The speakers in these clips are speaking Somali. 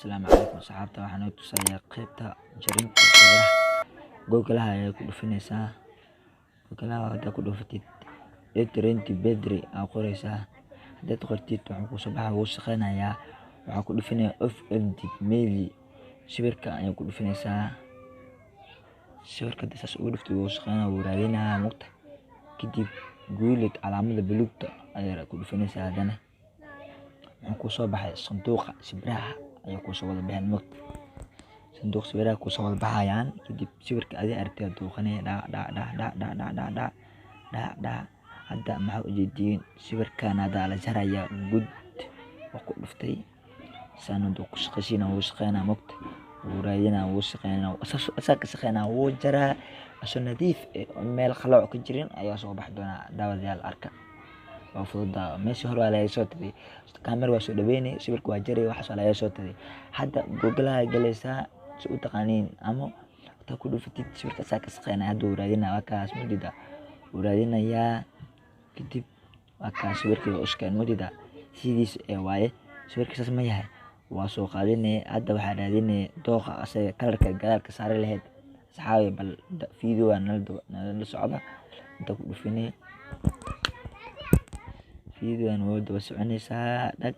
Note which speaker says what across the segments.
Speaker 1: Asalaamu calaykum asxaabta, waxaan noo tusayaa qaybta jarinta sawiraha. Google-aha ayaa ku dhufinaysaa. Google-aha hadaa ku dhufatid, Edit Bedri aa qoraysaa. Hadaad qortid, wuxuu kusoo baxaa, wuu shaqeynayaa. Waxaa ku dhufinaya off edit maybe, sawirka ayaa ku dhufinaysaa. Sawirka hadaa saas ugu dhuftid, wuu shaqeynaya, wuu raadinayaa mugta. Kadib guulid calaamada buluugta ayaa ku dhufinaysaa. Haddana wuxuu kusoo baxay sanduuqa sawiraha ayaa kusoo wada baxeen mugta. Sanduuq sawiraha kusoo wada baxayaan. Kadib sawirka adi aragtid ayaa dooqanaya. Dhac dhac dhac dhac dhac dhac dhac dhac dhac dhac. Hadda maxaa ujeediin? Sawirkan hadda la jaraya gud waa ku dhuftay. Saan haduu ku shaqaysiina, wuu shaqeynaa mugta, wuu raadinaa, wuu shaqeynaa, asaa ka shaqeynaa, wuu jaraa asoo nadiif eh oo meel qalooc ka jirin ayaa soo baxi doonaa. Daawadayaal, arka, waa fududaa. Meeshii hore waa laga soo tagay, kaamera waa soo dhaweynay, sawirka waa jaray, waxaas waa laga soo tagay. Hadda Google-aha galaysaa si u taqaaniin, ama hadaa ku dhufatid sawirka, asaa ka shaqeynaya. Hadda wuu raadinaa, waa kaas mudida, wuu raadinayaa. Kadib waa kaas, sawirkii waa uskeen mudida, sidiis ee waaye. Sawirka saas ma yahay? Waa soo qaadinay. Hadda waxaa raadinay dooqa asaga color-ka gadaal ka saari lahayd. Asxaabi, bal video nala socda. Inta ku dhufinay, videogan waa daba soconaysaa. Dhag,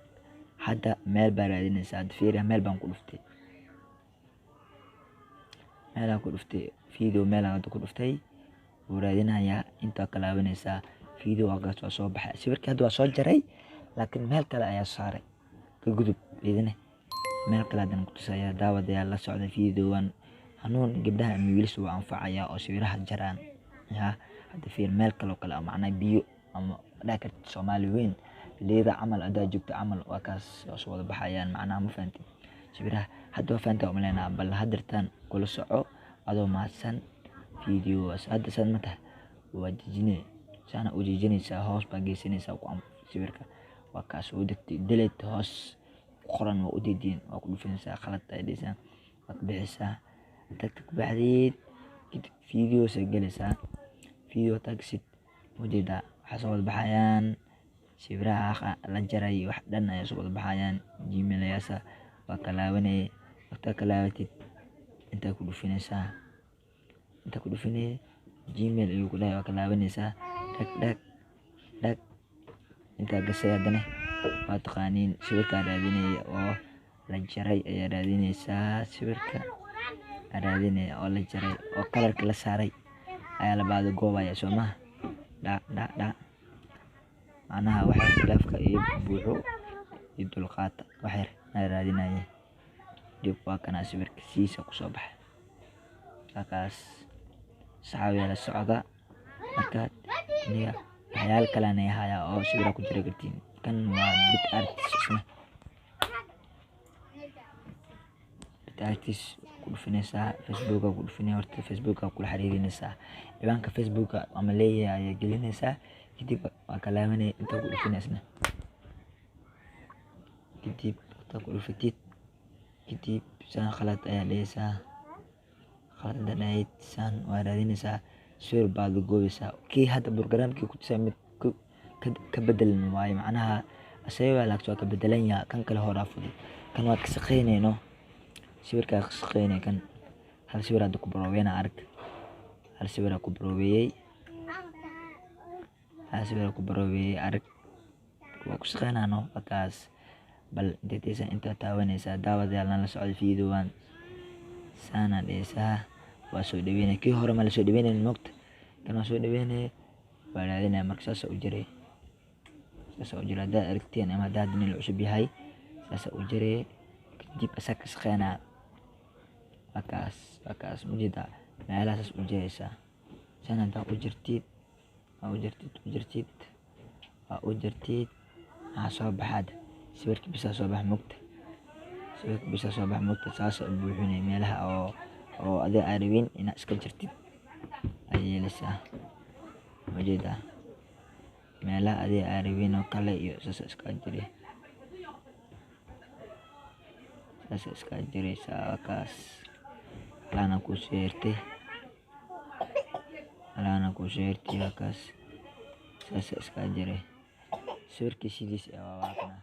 Speaker 1: hadda meel baa raadinaysaa. Hadda fiiriya, meel baan ku dhuftay, meelaan ku dhuftay video, meelaan hadda ku dhuftay, wuu raadinayaa. Intaa ka laabanaysaa video, waagaas waa soo baxay sawirkii. Hadda waa soo jaray, laakiin meel kale ayaa saaray. Ka gudub idine, meel kale haddana ku tusaya. Daawadayaal, la socda videogan. Hanuun gabdhaha ama wiilasha waa anfacaya oo sawiraha jaraan. Ya, hadda fiir, meel kale oo kale oo macnaha biyo ama dhahi kartid Soomaali weyn liida camal hadaa joogto camal, waa kaas, waa soo wada baxayaan macnaha. Ma fahantid sawiraha? Hadda waa fahantaa umaleynaa. Bal hadirtaan kula soco adoo mahadsan videogaas. Hadda saan ma tahay? Waa dejine, saana u dejinaysaa, hoos baa geysanaysaa ku sawirka. Waa kaas, u degtay. Delete hoos qoran waa u dejiin, waa ku dhufinaysaa. Khalad ay dhehaysaa, waa ka bixaysaa. Intaad ka baxdid kadib, videos ay galaysaa. Video tagsid, ujeedaa, waxaa soo wada baxayaan sawiraha la jaray, wax dhan ayaa soo wada baxayaan. Gmail-yaasha waa ka laabanay. Markaa ka laabatid, intaa ku dhufinaysaa, intaa ku dhufinay, Gmail ayuu ku dhahay, waa ka laabanaysaa. Dhag dhag dhag, intaa gashay. Haddana waa taqaaniin, sawirkaa raadinaya oo la jaray ayaa raadinaysaa. Sawirka raadinaya oo la jaray oo color-ka la saaray ayaa la baada goobaya, soo maha? Dhac dhac dhac, macnaha waxa khilaafka iyo buuxo iyo dulqaata wax yar naa raadinaya. Dib, waa kana, sawirka sidiisa kusoo baxay, waa kaas. Saxaabiya, la socda. Marka aniga waxyaalo kale aan hayaa oo sawira ku jiri kartiin. Kan waa bit artist isna. Bit artist ku dhufinaysaa, Facebooka ku dhufinaya. Horta Facebooka kula xiriirinaysaa, ciwaanka Facebooka ama leeyahay ayaa gelinaysaa. Kadib waa ka laabanaya, inta ku dhufinaysa. Kadib inta ku dhufatid kadib, saan khalad ayaa dhehaysaa. Khalad haddaa dhahayd, saan waa raadinaysaa, sawir baad goobaysaa. Kii hadda programkii ku tusay mid ka bedelan waaye macnaha, asaga waa laakiin waa ka bedelan yahay kan kale. Horaa fudud, kan waa ka shaqeynayno, sawirkaa ka shaqeynay. Kan hal sawir hadda ku baroobeynaa, arag, hal sawir ku baroobeeyey, hal sawir ku baroobeeyey, arag, waa ku shaqeynaa. Markaas bal intee intaa taabanaysaa? Daawadayaal, nala socda videogan. Saana dhehaysaa, waa soo dhaweynaya. Kii hore ma la soo dhaweynayn moogta, kan waa soo dhaweynaya, waa raadinaya. Marka saasa u jiray, saasa u jiray. Haddaad aragteen ama haddaad nin cusub yahay, saasa u jiray. Kadib asaa ka shaqeynaa, waa kaas, waa kaas, mujeedaa, meelaha saas u jiraysaa. Saan haddaa u jirtid, waa u jirtid, u jirtid, waa u jirtid, maxaa soo baxaad? Sawirka bisaa soo bax moogta, sawirka bisaa soo bax moogta. Saasa u buuxinay meelaha oo adiga aa rabin inaad iska jirtid ay yeelaysaa. Ujeedaa, meelaha adiga aa rabin oo kale iyo saasa iska jiri, saasa iska jiraysaa. Waa kaas, halana kuu soo yertay, halana kuu soo yertay. Waa kaas, saasa iska jiray sawirkii sidiis waa kana.